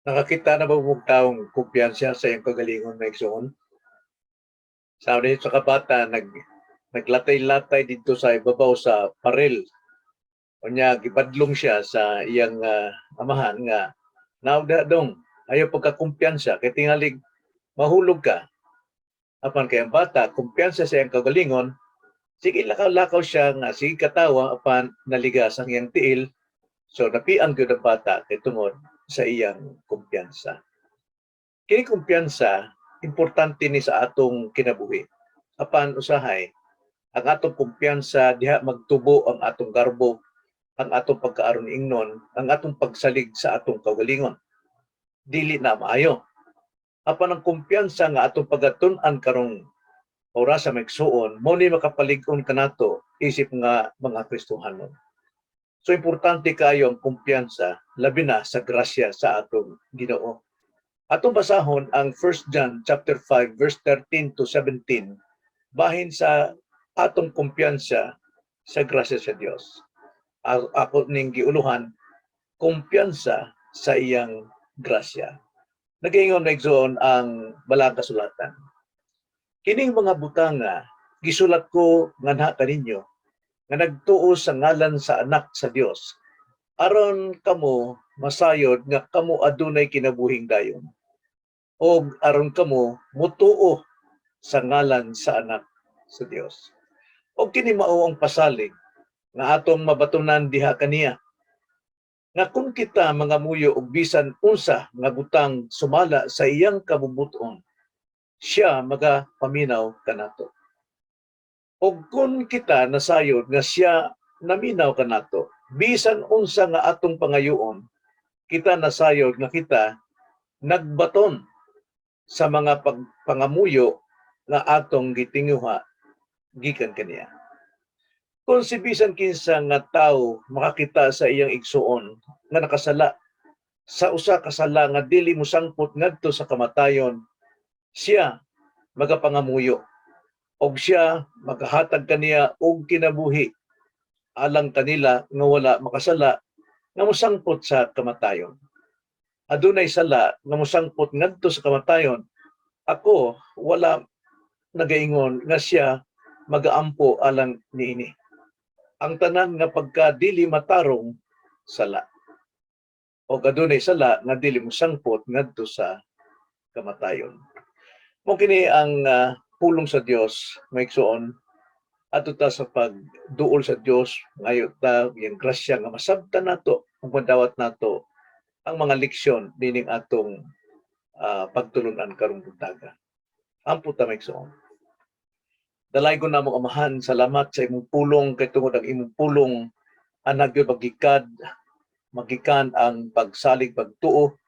Nakakita na ba mong taong kumpiyansa sa iyang kagalingon, mga igsoon? Sabi sa kabata, naglatay-latay dito sa ibabaw sa paril. Unya gibadlong siya sa iyang amahan nga naog dong, ayaw pagkakumpiyansa kay tingalig mahulog ka. Apan kay ang bata, kumpiyansa sa iyang kagalingon, sige lakaw-lakaw siya nga sige katawa, apan naligas ang iyang tiil, so napiang gyud ang bata kay tungod sa iyang kumpiyansa. Kini kumpiyansa, importante ni sa atong kinabuhi. Apan usahay, ang atong kumpiyansa diha magtubo ang atong garbo, ang atong pagkaaron ingnon, ang atong pagsalig sa atong kaugalingon. Dili na maayo. Apan ang kumpiyansa nga atong pagatun-an karong orasa, mga igsuon, mao ni makapalig-on kanato isip nga mga Kristohanon. So importante kayo ang kumpiyansa, labi na sa grasya sa atong Ginoo. Atong basahon ang 1 John chapter 5 verse 13 to 17 bahin sa atong kumpiyansa sa grasya sa Dios. Ako ning giuluhan, "Kumpiyansa sa iyang grasya." Nagaingon, mga igsoon, ang balang kasulatan. "Kining mga butanga gisulat ko nganha kaninyo nga nagtuo sa ngalan sa Anak sa Dios, aron kamo masayod nga kamo adunay kinabuhing dayon og aron kamo mutuo sa ngalan sa Anak sa Dios. Og kini mao ang pasalig nga atong mabatunan diha kaniya, nga kung kita mangamuyo og bisan unsa nga butang sumala sa iyang kabubut-on, siya magapaminaw kanato. Og kung kita nasayod nga siya naminaw kanato, bisan unsa nga atong pangayoon, kita nasayod nga kita nagbaton sa mga pangamuyo nga atong gitinguha gikan kaniya. Kung si bisan kinsa nga tawo makakita sa iyang igsuon nga nakasala sa usa ka sala nga dili mosangpot ngadto sa kamatayon, siya magapangamuyo og siya magahatag kaniya og kinabuhi alang kanila nga wala makasala nga mosangpot sa kamatayon. Adunay sala nga mosangpot ngadto sa kamatayon. Ako wala nagaingon nga siya magaampo alang niini. Ang tanan nga pagka dili matarong, sala. O adunay sala nga dili mosangpot ngadto sa kamatayon." Mao kini ang pulong sa Dios, mga igsoon. Adto ta sa pagduol sa Dios, ngayo ta iyang grasya nga masabtan nato ug madawat nato ang mga leksyon nining atong pagtulunan karong buntaga. Ampo ta, mga igsoon. Dalaygon namong Amahan, salamat sa imong pulong kay tungod ang imong pulong anad gyud magikad magikan ang pagsalig, pagtuo.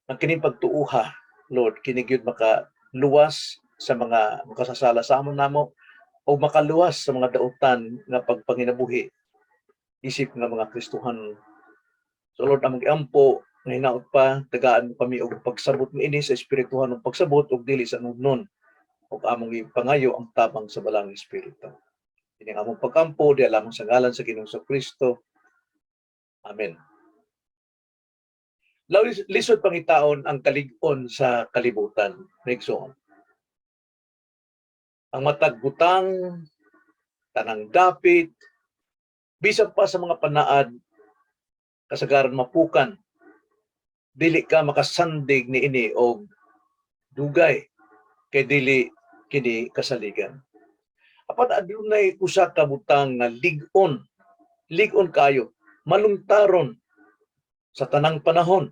Ang kining pagtuuha, Lord, kini gyud makaluwas sa mga makasasala sa amon namo o makaluwas sa mga dautan nga pagpanginabuhi isip nga mga Kristohanon. So Lord, among giampo nga hinaot pa tagaan mo kami og pagsabot niini sa espirituhanong pagsabot ug dili sa nugnon, ug among ipangayo ang tabang sa Balaang Espiritu. Ini ang among pagkampo diha lamang sa ngalan sa Ginoong Kristo. Amen. Lisod pangitaon ang kalig-on sa kalibutan, mga igsoon. Ang matag butang, tanang dapit, bisan pa sa mga panaad, kasagaran mapukan, dili ka makasandig niini og dugay kay dili kini kasaligan. Apan adunay usa ka butang nga lig-on, lig-on kayo, malungtaron sa tanang panahon.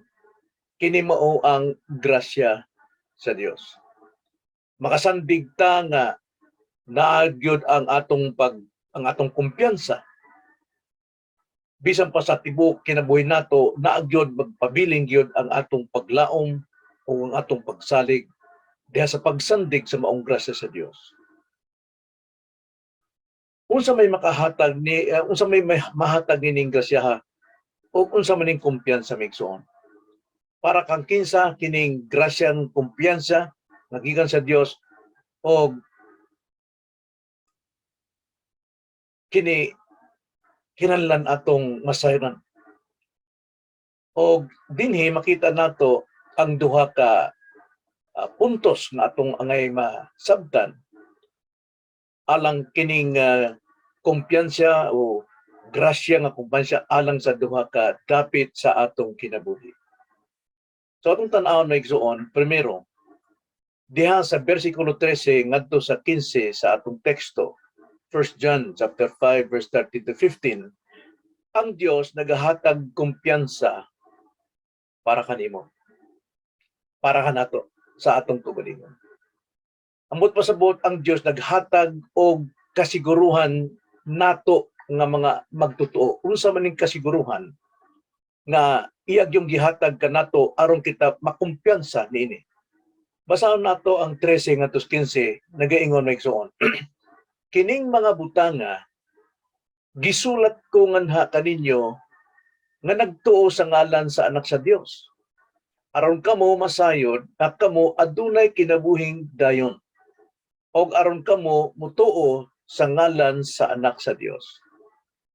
Kini mao ang grasya sa Dios. Makasandig ta nga naa gyud ang atong kumpiyansa. Bisan pa sa tibuok kinabuhi nato, naa gyud, magpabiling gyud ang atong paglaom o ang atong pagsalig diha sa pagsandig sa maong grasya sa Dios. Unsa may mahatag nining grasya o unsa man ning kumpiyansa, mga igsoon? Para kang kinsa kining grasyang kumpiyansa nga gikan sa Dios o kini kinahanglan atong masayran? Og dinhi makita nato Ang duha ka puntos nga atong angay masabtan alang kining kumpiyansa o grasya nga kumpiyansa alang sa duha ka dapit sa atong kinabuhi. So atong tan-awon, mga igsoon, primero, diha sa bersikulo 13 ngadto sa 15 sa atong teksto, 1 John chapter 5 verse 13 to 15, ang Dios nagahatag kumpiyansa para kanimo. Para kanato sa atong kaugalingon. Ambot pasabot, ang Dios naghatag og kasiguruhan nato nga mga magtotoo. Unsa man ning kasiguruhan nga iya gyung gihatag kanato aron kita makumpiyansa niini? Basahon nato ang 13 ngadto 15, nagaingon, mga igsoon: "Kining mga butanga gisulat ko nganha kaninyo nga nagtuo sa ngalan sa Anak sa Dios, aron kamo masayod nga kamo adunay kinabuhing dayon og aron kamo mutuo sa ngalan sa Anak sa Dios.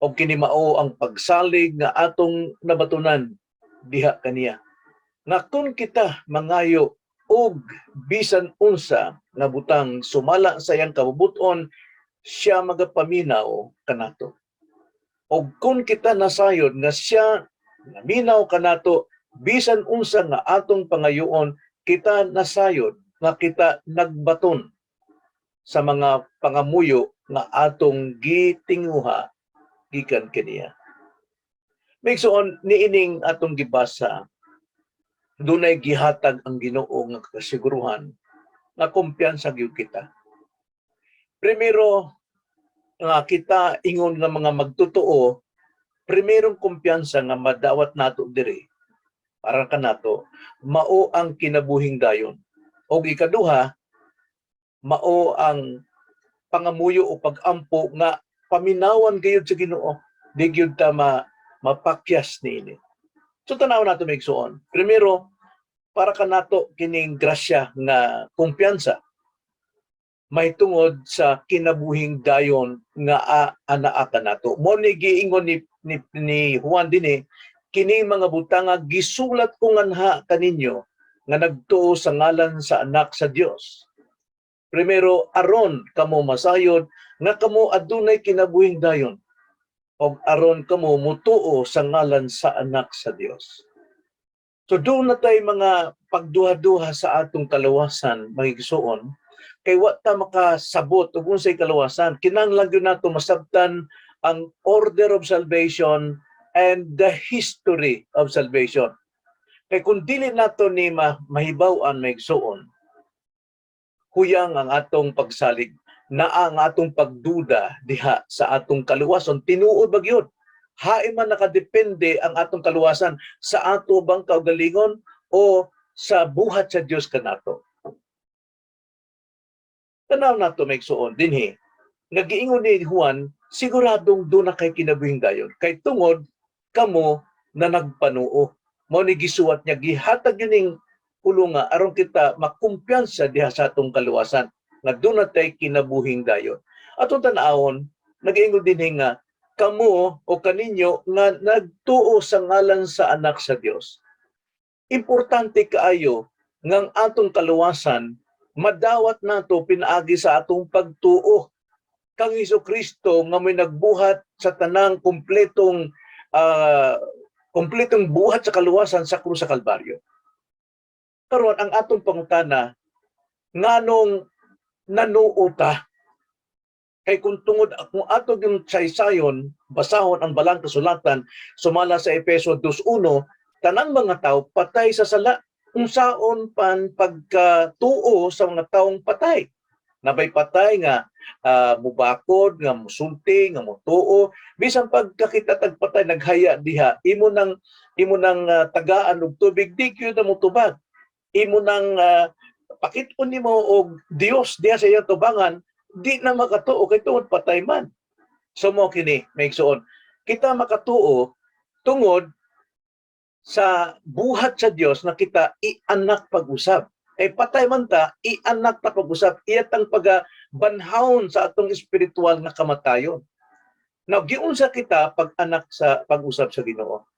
Og kini mao ang pagsalig nga atong nabatunan diha kaniya, nga kun kita mangayo og bisan unsa nga butang sumala sa iyang kabubut-on, siya magapaminaw kanato. Og kun kita nasayod nga siya naminaw kanato bisan unsa nga atong pangayoon, kita nasayod nga kita nagbaton sa mga pangamuyo nga atong gitinguha gikan kaniya." Mga igsoon, niining atong gibasa, dunay gihatag ang Ginoo nga kasiguruhan nga kumpiyansa gyud kita. Primero, nga kita ingon nga mga magtotoo, primerong kumpiyansa nga madawat nato diri para kanato mao ang kinabuhing dayon. Og ikaduha, mao ang pangamuyo o pagampo nga paminawan gayud sa Ginoo, di gyud ta mapakyas niini. So tanaw nato, mga igsoon. Primero, para kanato kining grasya nga kumpiyansa mahitungod sa kinabuhing dayon nga anaa kanato. Mao ni giingon ni Juan dinhi, "Kining mga butanga gisulat ko nganha kaninyo nga nagtuo sa ngalan sa Anak sa Dios." Primero, aron kamo masayod nga kamo adunay kinabuhing dayon og aron kamo mutuo sa ngalan sa Anak sa Dios. So duna tay mga pagduha-duha sa atong kalawasan, mga igsoon, kay wa ta makasabot og unsay kalawasan. Kinahanglan gyud nato masabtan ang order of salvation and the history of salvation. Kay kung dili nato ni mahibaw-an, mga igsoon, huyang ang atong pagsalig, naa ang atong pagduda diha sa atong kaluwason. Tinuod ba gyud? Hain man nakadepende ang atong kaluwasan, sa ato bang kaugalingon o sa buhat sa Dios kanato? Tanaw nato, mga igsoon, dinhi nga giingon ni Juan, siguradong duna kay kinabuhing dayon kay tungod kamo na nagpanuo. Mao ni gisuwat niya, gihatag yun ning pulunga aron kita makumpiyansa diha sa atong kaluwasan nga duna tay kinabuhing dayon. Atong tan-awon, nagaingon dinhi nga kamo o kaninyo nga nagtuo sa ngalan sa Anak sa Dios. Importante kaayo nga ang atong kaluwasan madawat nato pinaagi sa atong pagtuo kang Hesus Kristo nga may nagbuhat sa tanang kompletong buhat sa kaluwasan sa krus sa Kalbaryo. Karon, ang atong pangutana, nganong nanuo ta? Kay kung tungod kung ato yung saysayon, basahon ang Balang Kasulatan sumala sa Efeso 2:1, tanang mga tao patay sa sala. Unsaon pan pagkatuo sa mga taong patay? Nabay patay nga mubakod, nga musulti, nga mutuo? Bisan pagkakita tag patay naghaya diha, imo nang tagaan og tubig, di gyud na mutubag. Imo nang pakit-on nimo og Dios diha sa iyang tubangan, di na makatuo kay tungod patay man. So mo kini, mga igsoon, kita makatuo tungod sa buhat sa Dios na kita ianak pag-usab. Eh patay man ta, ianak ta pag-usab, iyatang pagabanhawon sa atong espiritual nga kamatayon. Now, giunsa kita pag-anak sa pag-usab sa Ginoo?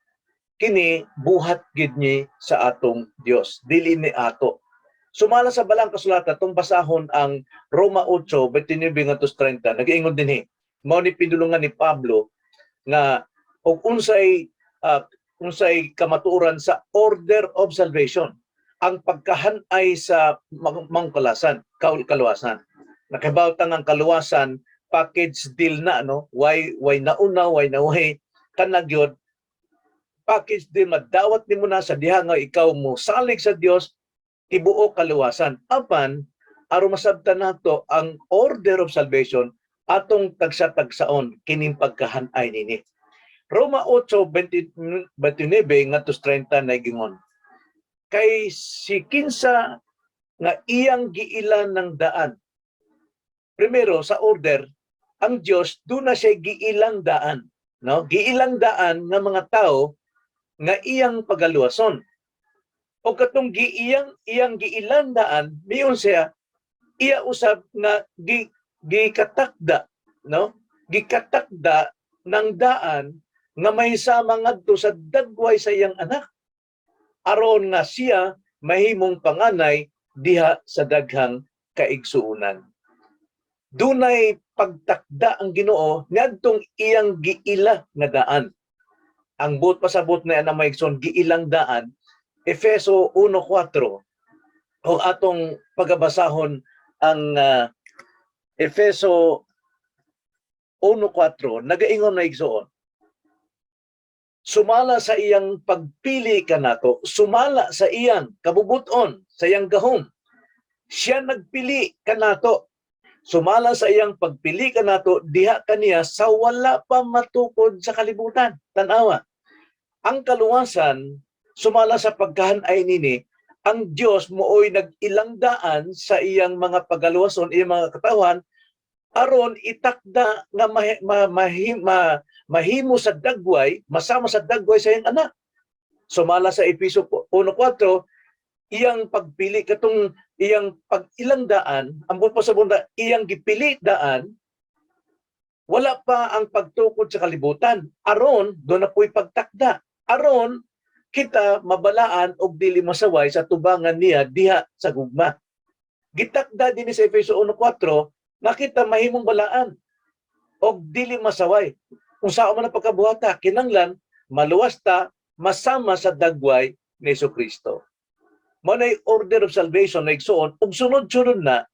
Kini buhat gid ni sa atong Dios, dili ni ato. Sumala sa Balang Kasulatan, atong basahon ang Roma 8:29 ngadto 30. Nagaingon dinhi, mao ni pinulungan ni Pablo nga og unsay kamatuoran sa order of salvation, ang pagkahanay sa mangkalasan kaluwasan. Nakahibaw ta ang kaluwasan package deal na, no? Why nauna, why naway kana gyud package deal. Madawat nimo na sa diha nga ikaw mo salig sa Dios, tibuok kaluwasan. Apan aron masabtan nato ang order of salvation, atong tagsa-tagsaon kining pagkahanay nini. Roma 8:29 ngadto 30, nagingon, "Kay si kinsa nga iyang giilan ng daan." Primero sa order, ang Dios duna siya giilang daan, no? Giilang daan nga mga tao nga iyang pagaluwason. O katong giiyang iyang giilang daan, miingon siya iya usab nga gikatakda, no? Gikatakda ng daan nga may sama ngadto sa dagway sa iyang anak, aron nga siya mahimong panganay diha sa daghang kaigsuonan. Dunay pagtakda ang Ginoo ngadtong iyang giila nga daan. Ang buot pasabot na ana, mga igsoon, giilang daan, Efeso 1:4. O atong pagabasahon ang Efeso 1:4, nagaingon na, igsoon, "Sumala sa iyang pagpili kanato, sumala sa iyang kabubuton, sa iyang gahom. Siya nagpili kanato. Sumala sa iyang pagpili kanato diha kaniya sa wala pa matukod sa kalibutan." Tanawa. Ang kaluwasan, sumala sa pagkahanay nini, ang Dios mooy nag-ilang daan sa iyang mga pagaluwason, iyang mga katawan, aron itakda nga mahimo sa dagway, masama sa dagway sa iyang anak. Sumala sa Efeso 1:4, iyang pagpili katong iyang pag-ilang daan, ang buot pa sa bunda, iyang gipili daan, wala pa ang pagtukod sa kalibutan. Aron, duna po'y pagtakda. Aron, kita mabalaan og dili masaway sa tubangan niya diha sa gugma. Gitakda din sa Efeso 1:4 nga kita mahimong balaan og dili masaway. Kung saan man ang pagkabuhata, kinanglan maluwas ta, masama sa dagway ni Kristo. Mao nay order of salvation na, igsuon, ug sunod-sunod na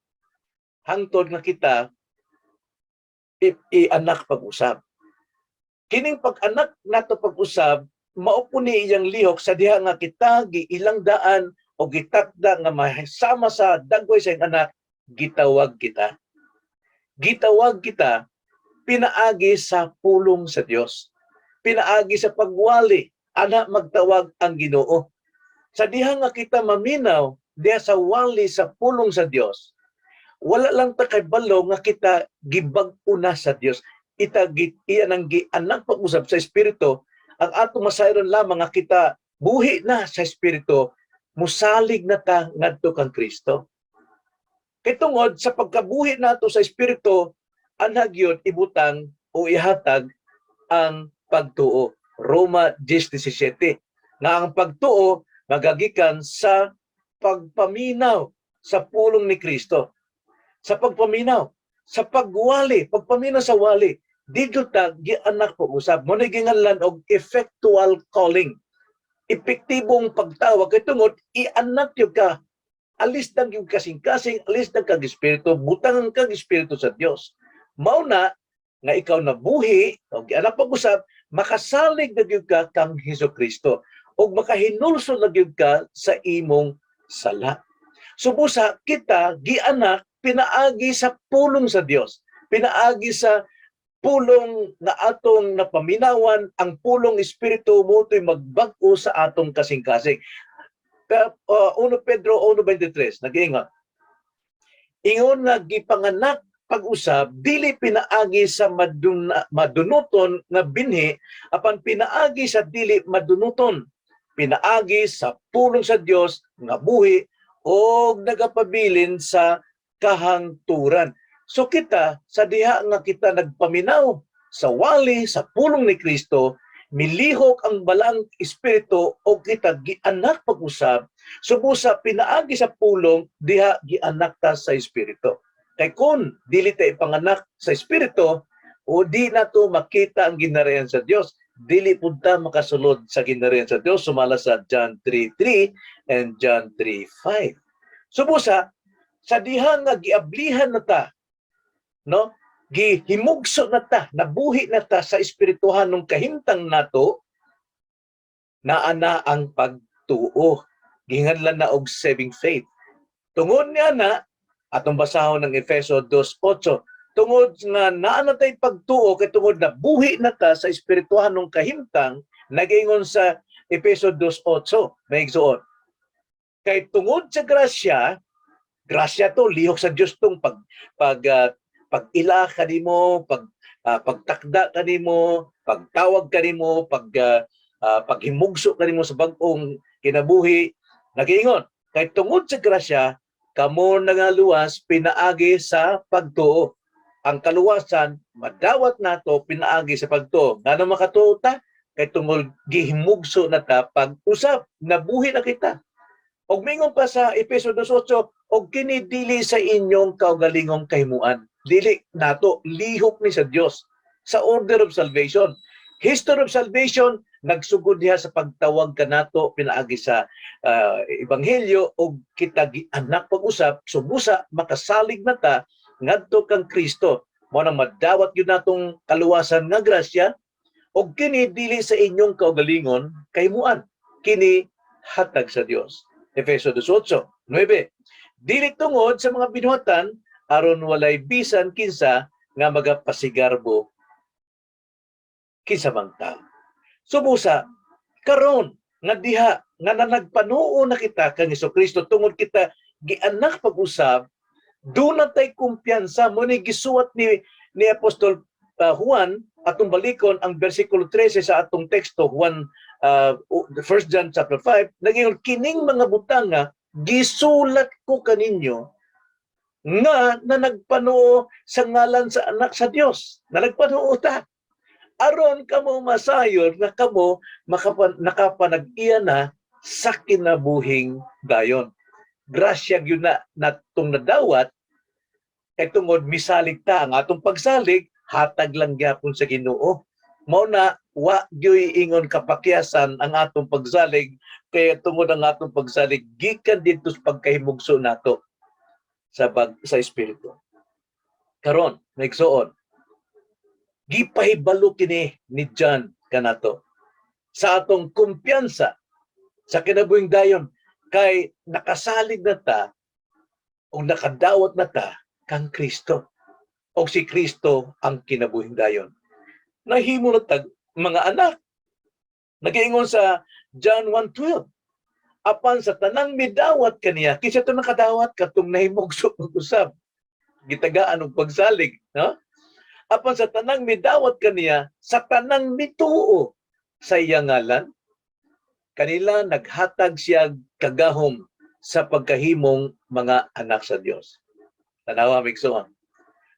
hangtod nga kita i-anak pag-usab. Kining pag-anak nato pag-usab, mao po ni iyang lihok sa diha nga kita giilang daan o gitakda nga masama sa dagway sa iyang anak, gitawag kita. Gitawag kita pinaagi sa pulong sa Dios. Pinaagi sa pagwali, ana magtawag ang Ginoo. Sa diha nga kita maminaw diha sa wali sa pulong sa Dios, wala lang ta kabalo nga kita gibag-o na sa Dios. Ita iya nang gianak pag-usab sa Espiritu. Ang atong masayran lamang nga kita buhi na sa Espiritu, musalig na ta ngadto kang Kristo. Kay tungod sa pagkabuhi nato sa Espiritu, anha gyud ibutang o ihatag ang pagtuo. Roma 10:17, nga ang pagtuo magagikan sa pagpaminaw sa pulong ni Kristo. Sa pagpaminaw, sa pagwali, pagpaminaw sa wali, didto ta gianak pag-usab. Mao na ginganlan og effectual calling. Epektibong pagtawag kay tungod ianak gyud ka. Alis nang yung kasing-kasing, alis nang kag espiritu, butangan kag espiritu sa Dios. Mao na nga ikaw nabuhi og gianak pag-usab, makasalig na gyud ka kang Hesus Kristo ug makahinulsol na gyud ka sa imong sala. Subusa kita gianak pinaagi sa pulong sa Dios, pinaagi sa pulong nga atong napaminawan, ang pulong Espiritu mo to'y magbag-o sa atong kasing-kasing. 1 Pedro 1:23 nag-ingon, "Ingon nga gipanganak pag-usab dili pinaagi sa madunuton nga binhi, apan pinaagi sa dili madunuton, pinaagi sa pulong sa Dios nga buhi og nagapabilin sa kahangturan." So kita sa diha nga kita nagpaminaw sa wali sa pulong ni Kristo, Milihok ang Balaang Espiritu o kita gianak pag-usab, subusa pinaagi sa pulong diha gianak ta sa Espiritu. Kay kung dili ta ipanganak sa Espiritu, o di nato makita ang ginarian sa Dios, dili pud ta makasulod sa ginarian sa Dios sumala sa John 3:3 and John 3:5. Subusa sa diha nga giablihan na ta, no, gihimugso na ta, nabuhi na ta sa espirituhanong kahimtang nato, naa na ang pagtuo. Gihinganlan na og saving faith. Tungod niya na, atong basahon ng Efeso 2:8, tungod nga naa na tay pagtuo kay tungod na buhi na ta sa espirituhanong kahimtang, nagaingon sa Efeso 2:8, mga igsuon. Kay tungod sa grasya, grasya to, lihok sa Dios tong pag-ila kanimo, pagtakda kanimo, pagtawag kanimo, paghimugso kanimo sa bag-ong kinabuhi, nagiingon, kay tungod sa grasya kamo nangaluwas pinaagi sa pagtuo. Ang kaluwasan madawat nato pinaagi sa pagtuo. Ngano makatuo ta? Kay tungod gihimugso na ta pag-usab, nabuhi na kita. Og mingon pa sa Efeso 2:8, og kini dili sa inyong kaugalingong kahimuan. Dili nato, lihok ni sa Dios sa order of salvation. History of salvation nagsugod diha sa pagtawag kanato pinaagi sa ebanghelyo og kita gianak pag-usab, subusa makasalig na ta ngadto kang Kristo. Mao nang madawat gyud natong kaluwasan nga grasya, og kini dili sa inyong kaugalingon kahimuan, kini hatag sa Dios. Efeso 2:8, 9. Dili tungod sa mga binuhatan aron walay bisan kinsa nga magapasigarbo kinsa mang tao. Subusa karon nga diha nga nanagpanuo na kita kang Kristo tungod kita gianak pag-usab, duna tay kumpiyansa. Mao ni gisuwat ni Apostol Juan. Atong balikon ang bersikulo 13 sa atong teksto, Juan, 1 John chapter 5, naging kining mga butanga gisulat ko kaninyo nga na nagpanuo sa ngalan sa Anak sa Dios. Na nagpanuo ta aron kamo masayon nga kamo nakapanag-iya na sa kinabuhing dayon. Grasya gyud na natong nadawat kay tungod misalig ta. Ang atong pagsalig hatag lang gyapon sa Ginoo. Mao na wa gyoy ingon kapakyasan ang atong pagsalig kay tungod ang atong pagsalig gikan didto sa pagkahimugso nato sa espiritu. Karon, mga igsoon, gipahibalo kini ni John kanato sa atong kumpiyansa sa kinabuhing dayon kay nakasalig na ta o nakadawat na ta kang Kristo. O si Kristo ang kinabuhing dayon. Nahimo na tag mga anak. Nagaingon sa John 1:12, apan sa tanang midawat kaniya, kinsa to nakadawat? Katong nahimugso pag-usab. Gitagaan og pagsalig, no? Apan sa tanang midawat kaniya, sa tanang mituo sa iyang ngalan, kanila naghatag siya kagahom sa pagkahimong mga anak sa Dios. Tanawa, mga igsoon.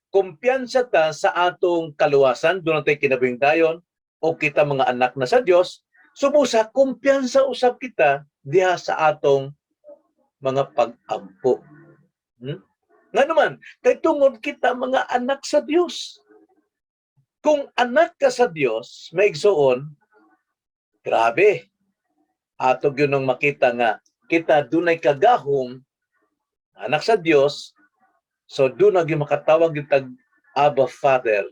Kumpiyansa ta sa atong kaluwasan, duna tay kinabuhing dayon, o kita mga anak na sa Dios, subusa kumpiyansa usab kita diha sa atong mga pag-ampo. Nga naman, kay tungod kita mga anak sa Dios. Kung anak ka sa Dios, mga igsoon, grabe. Ato gyud nang makita nga kita dunay kagahom anak sa Dios, so duna gyud makatawag gyud tag Abba Father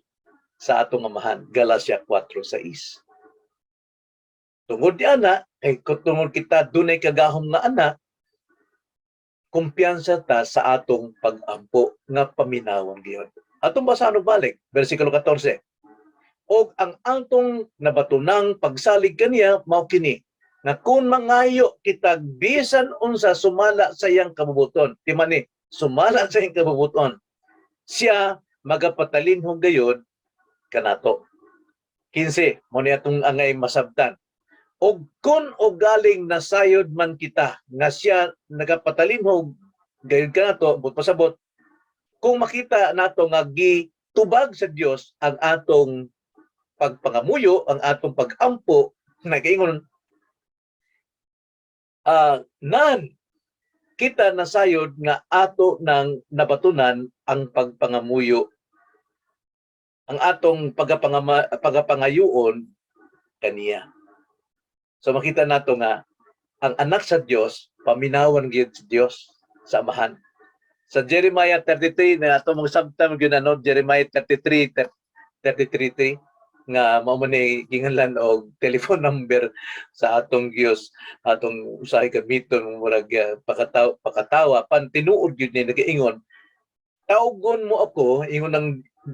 sa atong Amahan. Galatia 4:6. Tungod ni ana, kay tungod kita dunay kagahom nga anak, kumpiyansa ta sa atong pag-ampo nga paminawon gyud. Atong basahan og balik, bersikulo 14. Og ang atong nabatunang pagsalig kaniya mao kini nga kung mangayo kita bisan unsa sumala sa iyang kabubuton, timani, sumala sa iyang kabubuton, siya magapatalinhog gayod kanato. 15, mao ni atong angay masabtan. Og kun og galing nasayod man kita nga siya nagapatalinhog gayud kanato, but pasabot kung makita nato nga gitubag sa Dios ang atong pagpangamuyo, ang atong pagampo, nagaingon nan kita nasayod nga ato nang nabatunan ang pagpangamuyo, ang atong pagapangayuon kaniya. So makita nato nga ang anak sa Dios paminawan gyud sa Dios sa Amahan. Sa Jeremiah 33 na ato mong sabtan gyud ano, Jeremiah 33 33 nga mao man ni ginganlan og telephone number sa atong Dios, atong usahay gamiton murag pakatawa, pakatawa pan tinuod gyud ni. Nagaingon, "Tawgon mo ako," ingon ng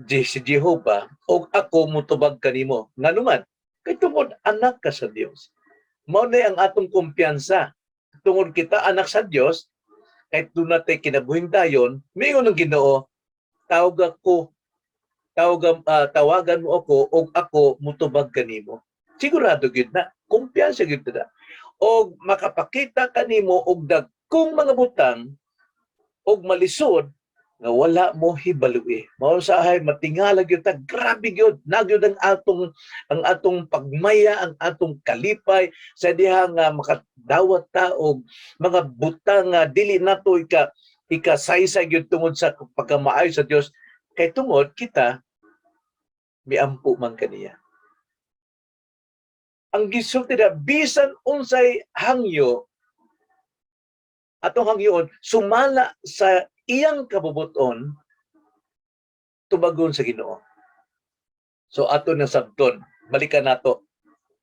si Jehova, "og ako mutubag kanimo." Nganuman kay tungod anak ka sa Dios. Mao na ang atong kumpiyansa tungod kita anak sa Dios, kahit duna tay kinabuhing dayon. Miingon ang Ginoo, "Tawag ako, tawagan mo ako og ako mutubag kanimo." Sigurado gyud na, kumpiyansa gyud na. Og makapakita kanimo og dagkong mga butang og malisod nga wala mo hibalui. Mao sahay matingala gyud ta, grabe gyud, na gyud ang atong pagmaya, ang atong kalipay sa diha nga makadawat ta og mga butang nga dili nato ika saysay gyud tungod sa pagkamaayo sa Dios, kay tungod kita miampo man kaniya. Ang gisulti na bisan unsay hangyo atong hangyoon sumala sa iyang kabubuton, tubagon sa Ginoo. So ato na sabton, balikan nato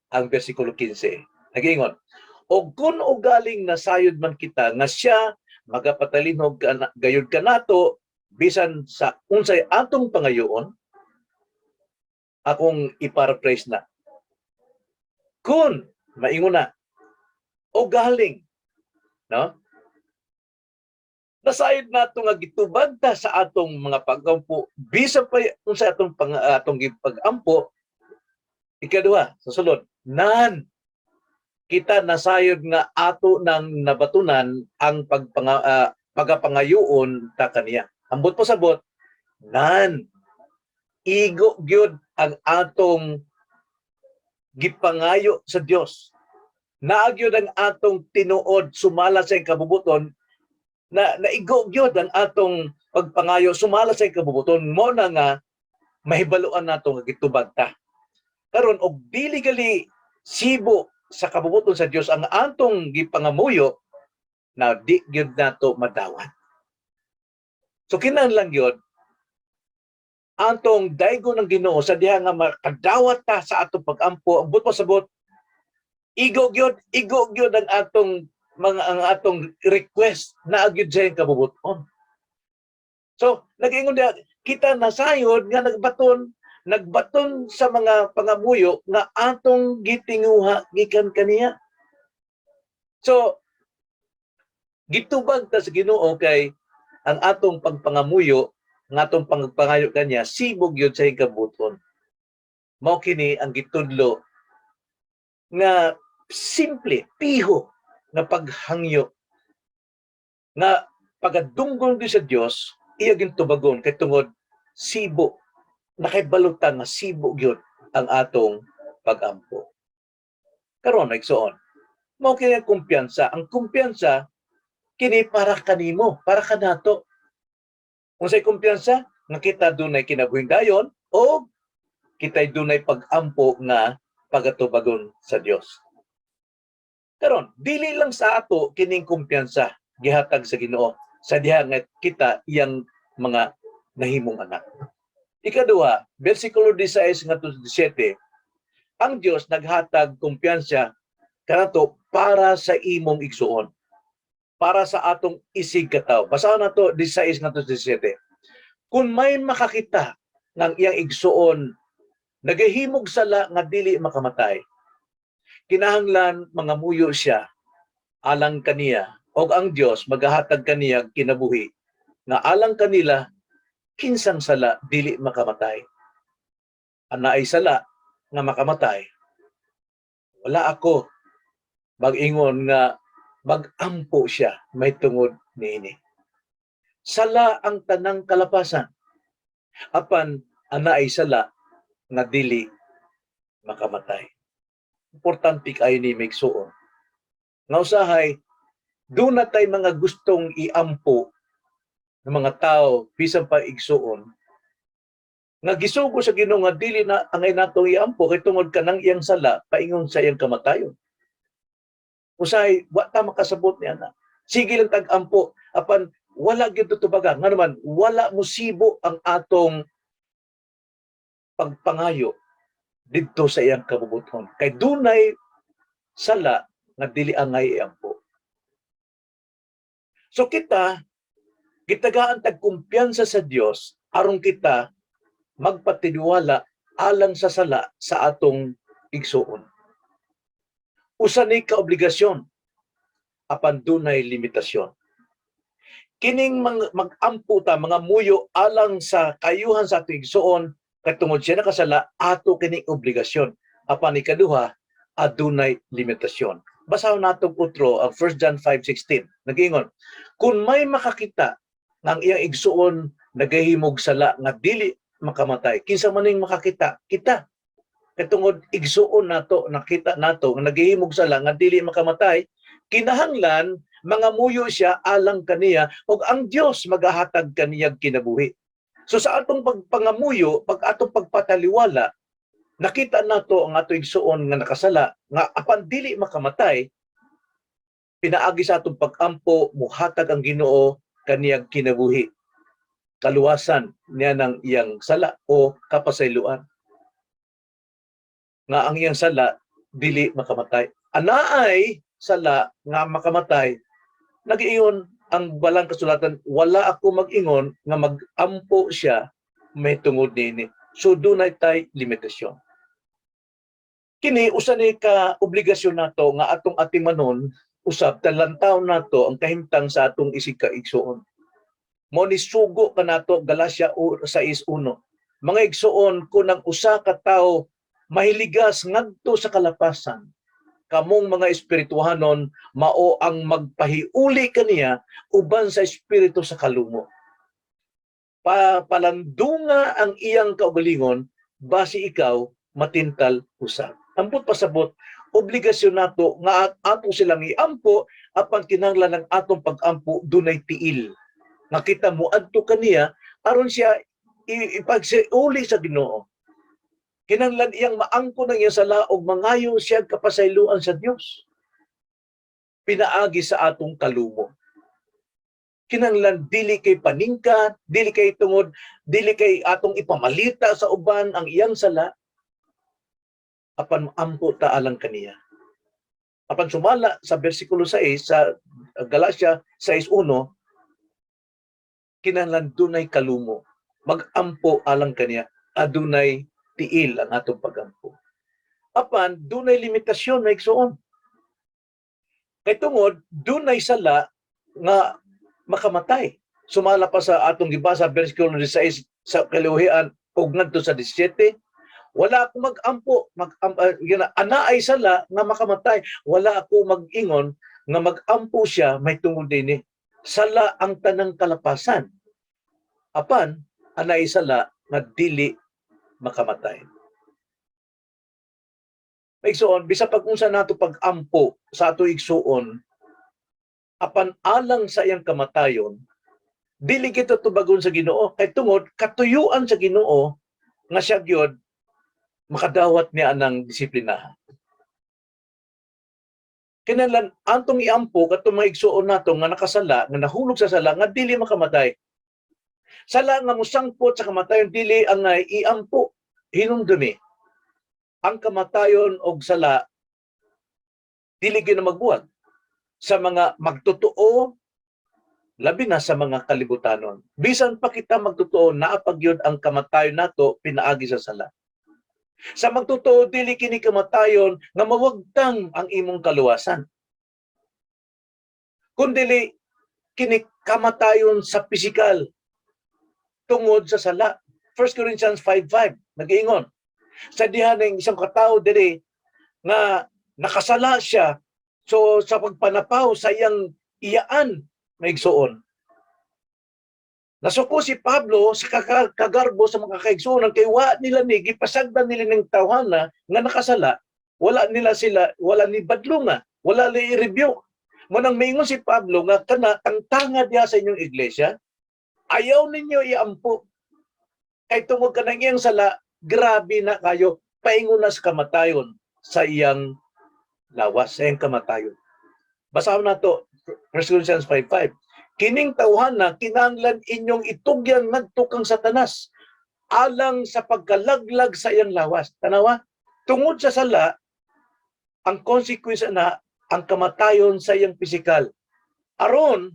ang bersikulo 15. Nagingon, "Og kun ugaling nasayod man kita nga siya magapatalinhog gayud kanato bisan sa unsay atong pangayoon," akong i-paraphrase na. Kun maingon na o galing, no? Nasayod nato nga gitubag ta sa atong mga pagampo bisan pa unsay atong gipag-ampo. Ikaduha sa sulod, nan kita nasayod nga ato nang nabatunan ang pagapangayuon ta kaniya. Ambot pasabot, nan igo gyud ang atong gipangayo sa Dios. Naa gyud ang atong tinuod sumala sa iyang kabubuton, na naigo gyud ang atong pagpangayo sumala sa iyang kabubuton, mo na nga mahibaluan nato nga gitubag ta. Karon, og dili gali sibo sa kabubuton sa Dios ang atong gipangamuyo, na di gyud nato madawat. So kinahanglan gyud atong daygon ng Ginoo sa diha nga makadawat ta sa atong pagampo. Ambot pasabot, igo gyud ang atong request na gyud sa iyang kabubuton. So nag-ingon diha, kita nasayod nga nagbaton sa mga pangamuyo nga atong gitinguha gikan kaniya. So gitubag ta sa Ginoo kay ang atong pagpangamuyo, ang atong pagpangayo kaniya, sibog gyud sa iyang kabubuton. Mao kini ang gitudlo nga simple, piho nga paghangyo nga pagadunggon gyud sa Dios, iya gyud tubagon kay tungod sibo, nakaibalutan nga sibo gyud ang atong pagampo. Karon, igsoon, mao kini ang kumpiyansa. Ang kumpiyansa kini para kanimo, para kanato. Unsay kumpiyansa? Nga kita dunay kinabuhing dayon o kita'y dunay pag-ampo nga pagatubagon sa Dios. Karon, dili lang sa ato kining kumpiyansa gihatag sa Ginoo sa diha nga kita iyang mga nahimong anak. Ikaduha, bersikulo 16 ngadto 17, ang Dios naghatag kumpiyansa kanato para sa imong igsuon, para sa atong isig katawo. Basahon nato 16 ngadto 17. "Kung may makakita ng iyang igsuon nagahimog sala nga dili makamatay, kinahanglan mangamuyo siya alang kaniya og ang Dios magahatag kaniya kinabuhi nga alang kanila kinsang sala dili makamatay. Ana ay sala nga makamatay. Wala ako mag-ingon nga mag-ampo siya may tungod niini. Sala ang tanang kalapasan. Apan ana ay sala nga dili makamatay. Importante kayo ni maigsuon. Nga usahay, duna tay mga gustong iampo ng mga tao bisan pa igsuon nga gisugo sa Ginoo nga dili na angay natong iampo kay tungod kanang iyang sala paingon sa iyang kamatayon. Usahay, wa ta makasabot niya na. Sige lang tag-ampo apan wala gyud tubaga, nga naman wala musibo ang atong pagpangayo didto sa iyang kabubuton kay dunay sala nga dili angay iampo. So kita gitagaan tag kumpiyansa sa Dios aron kita magpatiniwala alang sa sala sa atong igsuon. Usa ni ka obligasyon apan dunay limitasyon. Kining mag-ampo ta, mga muyo alang sa kayuhan sa atong igsuon kay tungod siya nakasala, ato kining obligasyon. Apan ikaduha, adunay limitasyon. Basahon nato utro ang 1 John 5:16. Nagiingon, "Kung may makakita nga ang iyang igsuon nagahimog sala nga dili makamatay." Kinsa man ning makakita? Kita. Kay tungod igsuon nato, nakita nato nga nagahimog sala nga dili makamatay, kinahanglan mga muyo siya alang kaniya ug ang Dios magahatag kaniyag kinabuhi. So sa atong pagpangamuyo, pag atong pagpataliwala, nakita nato ang ato igsuon nga nakasala nga apan dili makamatay, pinaagi sa atong pagampo, muhatag ang Ginoo kaniyag kinabuhi. Kaluwasan niya ng iyang sala o kapasayloan. Nga ang iyang sala dili makamatay. Anaay sala nga makamatay, nagiingon ang balang kasulatan, wala ako mag-ingon nga mag-ampo siya may tungod nini. So dunay tay limitasyon. Kini usa ni ka obligasyon nato nga atong atimanon usab, talantaw nato ang kahimtang sa atong isig ka igsuon. Mo ni sugo kanato Galacia 6:1. "Mga igsuon, kun ang usa ka tawo mahiligas ngadto sa kalapasan, kamong mga espirituhanon mao ang magpahiuli kaniya uban sa espiritu sa kalumo. Pa palandunga ang iyang kaugalingon, basi ikaw matintal usab." Ambot pasabot, obligasyon nato nga ato silang iampo, apan kinahanglan ang atong pagampo dunay tiil. Nga kita mo adto kaniya aron siya ipagsiuli sa Ginoo. Kinahanglan iyang maangko ng iyang sala ug mangayo siya kapasayloan sa Dios. Pinaagi sa atong kalumo. Kinahanglan dili kay paningka, dili kay tungod, dili kay atong ipamalita sa uban ang iyang sala, apan ampo ta alang kaniya. Apan sumala sa bersikulo 6 sa Galacia 6:1, kinahanglan dunay kalumo, magampo alang kaniya, adunay tiil ang atong pagampo. Apan dunay limitasyon na, igsuon. Kay tungod dunay sala nga makamatay. Sumala pa sa atong gibasa, bersikulo 16 sa kaluhian ug ngadto sa 17, wala ako magampo, mag yun na, anaay sala nga makamatay, wala ako mag-ingon nga magampo siya may tungod dinhi. Sala ang tanang kalapasan. Apan anay sala nga dili makamatay. Igsuon, bisa pag unsa nato pag-ampo sa ato igsuon, apan alang sa iyang kamatayon, dili kita tubagon sa Ginoo kay tungod katuyuan sa Ginoo nga siya gyud makadawat niya anang disiplinahan. Kinahanglan antong iampo katong mga igsuon nato nga nakasala, nga nahulog sa sala nga dili makamatay. Sala nga mosangpot sa kamatayon dili ang iampo, hinumdumi. Ang kamatayon og sala dili gyud na magbuwag sa mga magtotoo, labi na sa mga kalibutanon. Bisan pa kita magtotoo, naa pa gyud ang kamatayon nato pinaagi sa sala. Sa magtotoo, dili kini kamatayon nga mawagtang ang imong kaluwasan. Kundili kini kamatayon sa pisikal tungod sa sala. 1 Corinthians 5:5 nag-iingon. Sa diha ng isang katao diri nga nakasala siya, so sa pagpanapaw sa iyang iyaan, maigsuon. Nasuko si Pablo sa kagarbo sa mga kaigsuonan kay wa nila ni gipasagdan nila ning tawhana nga nakasala. Wala nila sila, wala ni badlunga, wala ni i-rebuke. Mao nang miingon si Pablo nga kana tangtanga diha sa inyong iglesia, ayaw ninyo iampo. Kay tungod kanang iyang sala, grabe na kayo, paingon na sa kamatayon sa iyang lawas, sa iyang kamatayon. Basahon nato 1 Corinthians 5:5. Kining tawhana kinahanglan inyong itugyan ngadto kang Satanas alang sa pagkalaglag sa iyang lawas. Tanawa, tungod sa sala, ang consequence na ang kamatayon sa iyang pisikal. Aron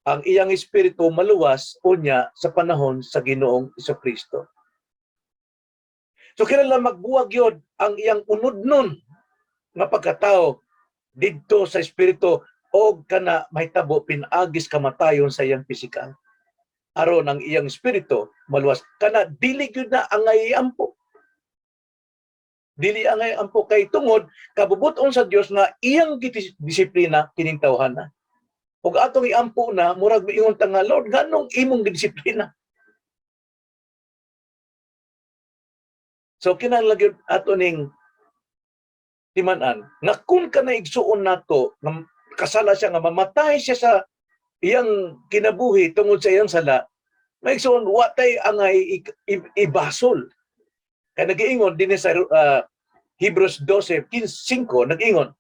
ang iyang espiritu maluwas unya sa panahon sa Ginoong Kristo. So kinahanglan magbuwag yun ang iyang unodnon nga pagkatao didto sa espiritu o kana mahitabo pinaagis kamatayon sa iyang pisikal. Aron ang iyang espiritu maluwas, kana dili gyud na angay ampo. Dili angay ampo kay tungod kabubut-on sa Dios nga iyang disiplina kining tawhana. Ug atong iampo na, murag miingon ta nga, "Lord, nganong imong gidisiplina?" So kinahanglan gyud ato ning timan-an nga kung kana igsuon nato nga kasala siya, nga mamatay siya sa iyang kinabuhi tungod sa iyang sala, maigsuon, wa tay angay ibasol. Kay nagiingon dinhi sa Hebrews 12:5, nag-ingon,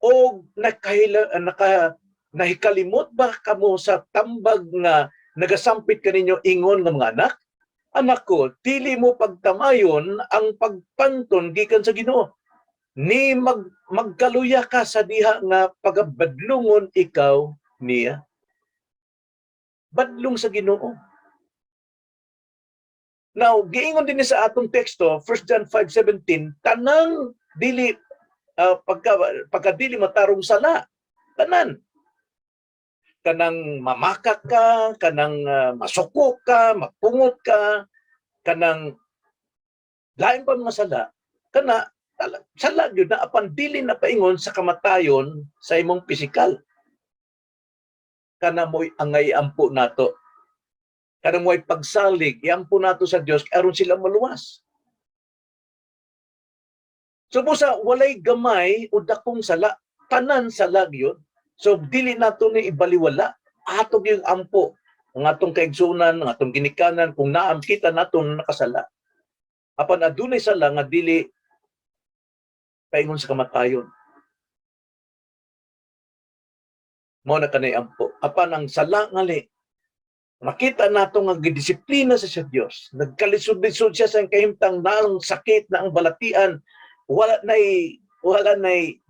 "Og nakahila naka nahikalimot ba kamo sa tambag nga nagasampit kaninyo ingon nga mga anak? Anak ko, dili mo pagtamayon ang pagpanton gikan sa Ginoo ni magkaluya ka sa diha nga pagabadlungon ikaw niya." Badlong sa Ginoo. Now, giingon din sa atong teksto, 1 John 5:17, tanang dili pagka pagka dili matarong sala, tanan. Kanang mamakak ka, kanang masuko ka, mapungot ka, kanang lain pa mga sala, kana sala gyud na, apan dili na paingon sa kamatayon sa imong pisikal. Kana mo'y angay ampo nato. Kana mo'y pagsalig, iampo nato sa Dios aron sila maluwas. So busa walay gamay o dakong sala, tanan sala gyud. So dili nato ni ibaliwala, ato gyud ampo ang atong kaigsunan, ang atong ginikanan kung naam kita nato na nakasala. Apan adunay sala nga dili paingon sa kamatayon. Mao na kanay ampo. Apan ang sala ngali makita nato nga gidisiplina sa Dios. Nagkalisod-lisod siya sa kahimtang na ang sakit na ang balatian, wala nay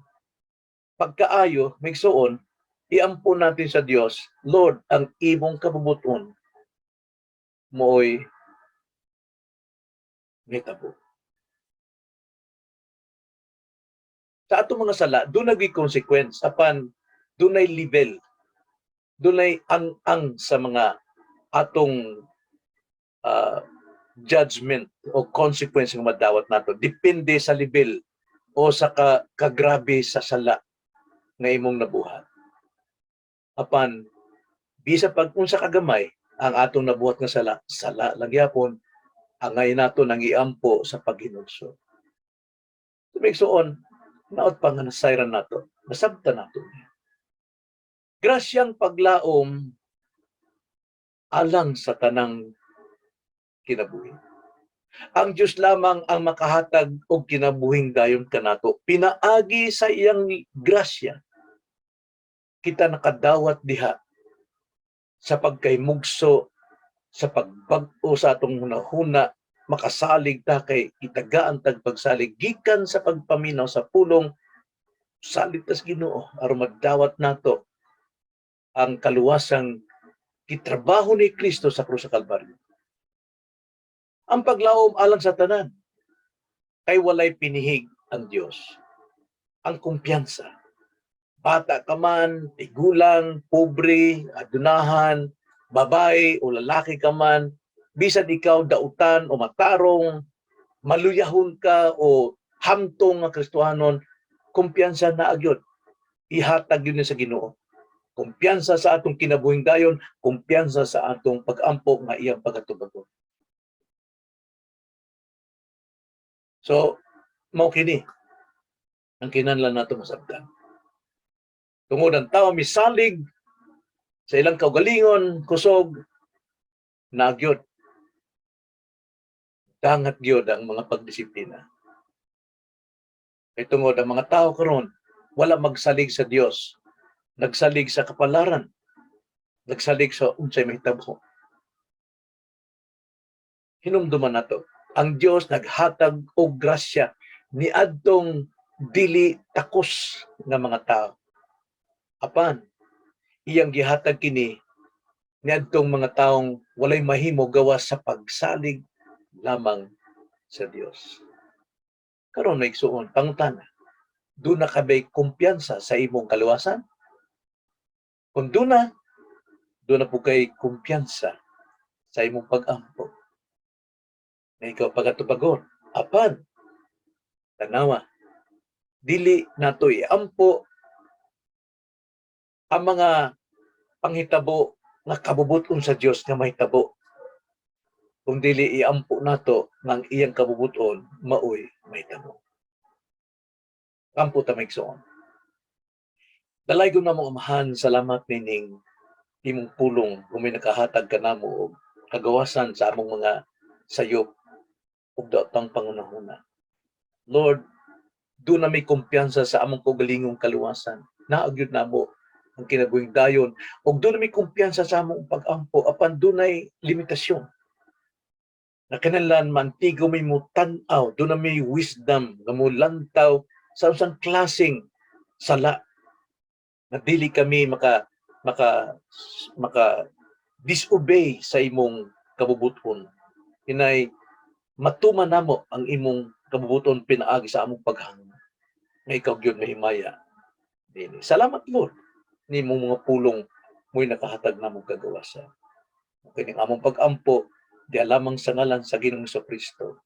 pagkaayo, migsuon, iampo natin sa Dios, "Lord, ang imong kabubuton mooy mahitabo." Sa atong mga sala, doon naging consequence, apan dunay level, dunay ang-ang sa mga atong judgment o consequence nga madawat nato. Depende sa level o sa kagrabe sa sala nga imong nabuhat. Apan bisa pag unsa kagamay ang atong nabuhat nga sala, sala lang gyapon, angay nato nang iampo sa paghinulsol. So, migsuon, naot pa nga nasayran nato, nasabtan nato. Grasyang paglaom alang sa tanang kinabuhi. Ang Diyos lamang ang makahatag og kinabuhing dayon kanato. Pinaagi sa iyang grasya, kita nakadawat diha sa pagkaymugso, sa pagbag-o sa atong hunahuna, makasalig ta kay itagaan tag pagsalig gikan sa pagpaminaw sa pulong, salig tas Ginoo aron magdawat nato ang kaluwasang gitrabaho ni Kristo sa krus sa Kalbaryo. Ang paglaom alang sa tanan, kay walay pinihig ang Dios. Ang kumpiyansa. Bata ka man, tigulang, pobre, adunahan, babae o lalaki ka man, bisan ikaw dautan o matarong, maluyahon ka o hamtong nga Kristohanon, kumpiyansa na agyod. Ihatag yun sa Ginoo. Kumpiyansa sa atong kinabuhing dayon, kumpiyansa sa atong pag-ampo nga iyang pagatubagon. So, mao kini ang kinahanglan nato masabtan. Tungod ang tao misalig sa ilang kaugalingon, kusog, nagyod. Dangat gyud ang mga pagdisiplina. Kay tungod ang mga tao karon wala magsalig sa Dios, nagsalig sa kapalaran, nagsalig sa unsay mahitabo. Hinumduman nato, ang Dios naghatag og grasya niadtong dili takos nga mga tao. Apan iyang gihatag kini niadtong mga taong walay mahimo gawas sa pagsalig lamang sa Dios. Karon, mga igsuon, pangutana, duna ka ba'y kumpiyansa sa imong kaluwasan? Kung duna, duna pud kay kumpiyansa sa imong pag-ampo na ikaw pagatubagon. Apan, tanawa, dili nato iampo ang mga panghitabo nga kabubuton sa Dios nga mahitabo. Kung dili iampo nato ng iyang kabubuton, maoy mahitabo. Ampo ta, mga igsoon. Dalaygon namong Amahan, salamat nining imong pulong kung may nakahatag ka namo og kagawasan sa among mga sayop ug daotang pangunahuna. Lord, duna may kumpiyansa sa among kaugalingong kaluwasan. Naa gyud namo ang kinabuhing dayon ug duna may kumpiyansa sa among pag-ampo, apan dunay limitasyon. Na kinahanglan mantigo may mutan-aw, duna may wisdom nga mulantaw sa unsang klaseng sala na dili kami maka disobey sa imong kabubuton. Inay matuman namo ang imong kabubuton pinaagi sa among paghangyo nga ikaw gyud mahimaya dini. Salamat, Lord, nimong mga pulong mo'y nakahatag namong kagawasan. Kining among pag-ampo diha lamang sa ngalan sa Ginoong Kristo.